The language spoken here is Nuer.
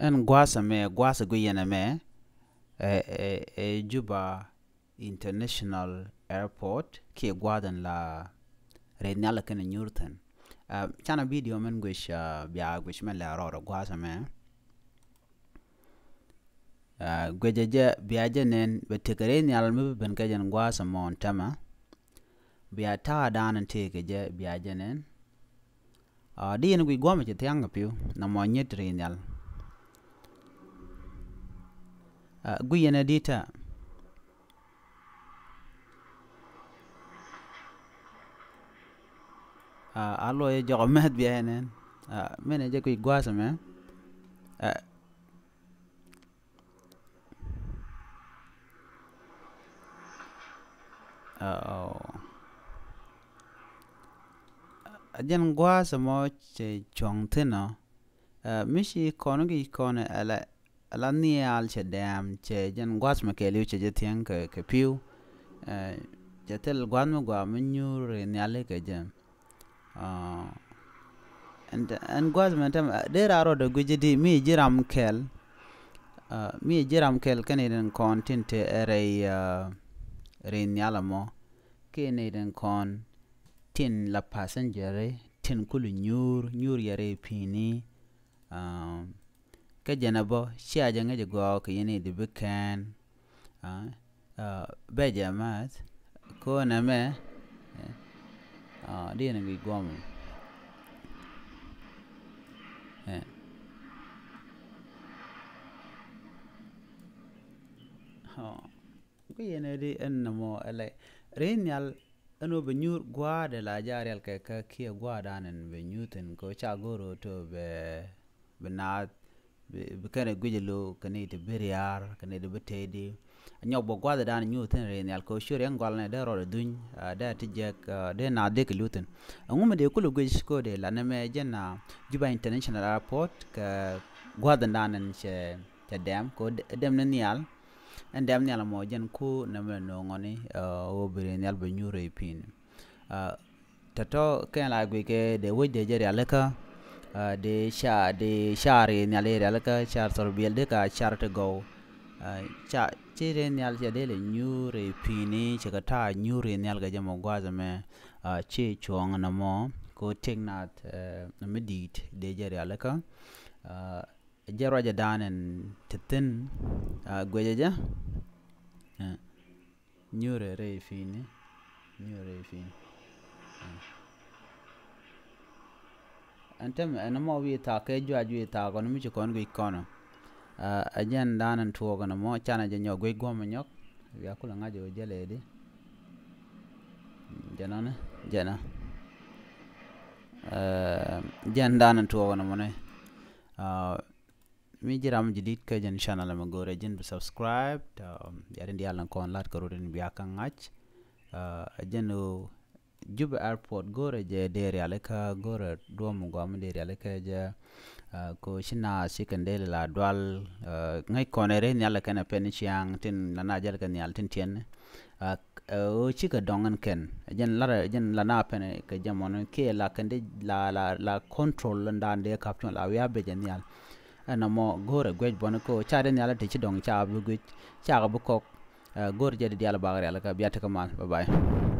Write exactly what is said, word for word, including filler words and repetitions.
Ɛn gua̱a̱th ɛmɛ, gua̱a̱th ɛ guic ɛn ɛmɛ, ɛ, ɛ, ɛ Juba International Airport kiɛ gua̱a̱th in la rɛy nhial kɛnɛ nyuur thi̱n. Ɛ, canɛ bidio mɛn guic, ɛ, bia guic mɛn lɛ rɔɔdɛ gua̱a̱th ɛmɛ. Ɛ, guicɛ jɛ bia jɛ nɛn bɛ tekɛ rɛy nhial mi bi ben kɛ jɛn gua̱a̱th ɛmɔ ɛn tämɛ. Bia ta̱a̱ da̱a̱n in tëëkɛ jɛ bia jɛ nɛn. Ɛ, di yɛn guic gua̱a̱th ɛmɛ ci thia̱ŋ kɛ pi̱w nɔmɔ nyet rɛy nhial. Ɛ, guic yɛn ɛ di̱t ta̱a̱. Ɛ, a luɔc jɔk ɛ mɛth bia jɛ nɛn. Ɛ, mɛn ɛ jɛ guic gua̱a̱th ɛmɛ. Ɛ, Ɛ, ɔ. Ɛ, jɛn gua̱a̱th ɛmɔ cɛ cuɔ̱ŋ thi̱n ɔ. Ɛ, mi ci kɔn gi̱c kɔn ɛ la, ɛ la nhial cɛ dɛm cɛ jɛn gua̱a̱th mɛ kɛɛliw cɛ jɛ thiäŋ kɛ, kɛ pi̱w. Ɛ, cɛ thil gua̱a̱th mi gɔaa mi nyuur rɛy nhiali kɛ jɛ. Ɛ, ɛn, ɛn gua̱a̱th mɛ tɛm, ɛ, dee raa rɔɔdɛ guic di mi ji̱ ram kɛl. Ɛ, mi ji̱ ram kɛl kɛn i̱ den kɔn tin te ɛ rɛy, ɛ, rɛy nhial ɛmɔ. Kiɛ ni den kɔn tin la passenger tin kul nyuur, nyuur yɛ rɛy pi̱i̱ni. Ɛ, kä jɛn a bä cia jɛ ŋäc a gɔaa kɛ yɛn i̱ di bi kɛn. Ɛ, ɛ, bɛ jɛ math. Ko̱n ɛmɛ, ɛ, ɛ, di yɛn bi guɔm. Ɛ. Ɔ. Kä yɛn ɛ di ɛn nɔmɔ ɛ lɛ. Rɛy nhial ɛn ɣöö bɛ nyuur gua̱a̱dɛ la ja̱ rial kɛ kä kiɛ gua̱a̱dan ɛn bɛ nyuur thi̱n kɛ ɣöö ca go̱o̱r ɣöö tɔ bɛ, bɛ naath, bɛ, bɛ kɛn rɛ guic ɛ lo̱o̱ kɛ ni ti bi riaar kɛ ni ti bi tëëdi. Nyɔk bɛ gua̱a̱dɛ dan nyuur thi̱n rɛy nhial kɛ ɣöö ciöt riɛŋ gɔalnɛ dee rɔɔdɛ dhuny, ɛ, dee ti jiɛk, ɛ, dee naath dee kɛ luth thi̱n. Ɛŋu mi dee kulɛ guic kɛ ɣöö dee la nɛmɛ jɛn a Juba International Airport kɛ gua̱a̱dɛ dan ɛn cɛ, cɛ dɛm kɛ ɣöö dɛm ni nhial. Ɛn dɛm nhial ɛmɔ jɛn ku nɛmɛ nööŋɔni, ɛ, ɣöö bi rɛy nhial bɛ nyuur rɛy pi̱i̱ni. Ɛ, tɔ̱tɔ̱ kɛn la guic kɛ dee wec dee jɛ rialikä, ɛ, dee ca, dee car rɛy nhial dee rialikä, car thɔr biɛl dee ka car ti gɔw. Ɛ, ca, ci rɛy nhial ca dee lɛ nyuur rɛy pi̱i̱ni, ci kɛ ta̱a̱ nyuur rɛy nhial kɛ jɛ mɔ gua̱a̱th ɛmɛ, ɛ, ci cuɔ̱ɔ̱ŋ nɔmɔ, kɛ ɣöö tëk naath, ɛ, mi di̱i̱t dee jɛ rialikä. Ɛ, jɛ ruacɛ da̱a̱n ɛn ti thi̱n, ɛ, guecɛ jɛ. Ɛ, nyuurɛ rɛy pi̱i̱ni, nyuurɛ rɛy pi̱i̱ni. Ɛ. Ɛn tɛmɛ ɛn mɔ wi̱i̱ thaak kɛ juac wi̱i̱ thaak kɔn mi ci kɔn guic kɔn ɔ. Ɛ, ɛ jɛn da̱a̱n ɛn tuɔɔk ɛn mɔ canɛ jɛ nyɔk guic guɔ̱m ɛ nyɔk. Bia kulɛ ŋa̱c ɛ wä jälɛ di. Jɛn ɔni, jɛn ɔ. Ɛ, jɛn da̱a̱n ɛn tuɔɔk ɛn mɔ ni. Ɛ, mi ji̱ ram ji̱ di̱t kä jɛn channel ɛmɛ go̱o̱rɛ ji̱n bi subscribe. Tɔ, yɛn diaal ni kɔn lat kɛ rut in bia kä ŋa̱c. Ɛ, jɛn ɣöö Juba Airport go̱o̱rɛ jɛ dee rialikä, go̱o̱rɛ duɔ̱m gɔam dee rialikä jɛ. Ɛ, ko ci naath ci kɛn dee la dual, ɛ, ŋäc kɔn ɛ rɛy nhial kɛn ɛ pɛn ciaŋ tin la na jäl kɛ nhial tin tiɛn. Ɛ, ɛ, ɣöö cikɛ dɔŋ ɛn kɛn. Jɛn la, jɛn la na pɛn kɛ jɛ mɔni kiɛ la kɛn di la, la, la control ɛn daan dee kap cuɔ̱n la wiaa bec ɛ nhial. Ɛn nɔmɔ go̱o̱rɛ guec bɔni ko ca dee nhial ti ci dɔŋ ca bi guec, ca kɛ bi kɔk. Ɛ, go̱o̱rɛ jɛ di diaal bak rialikä bia tekɛ mal. Bye bye.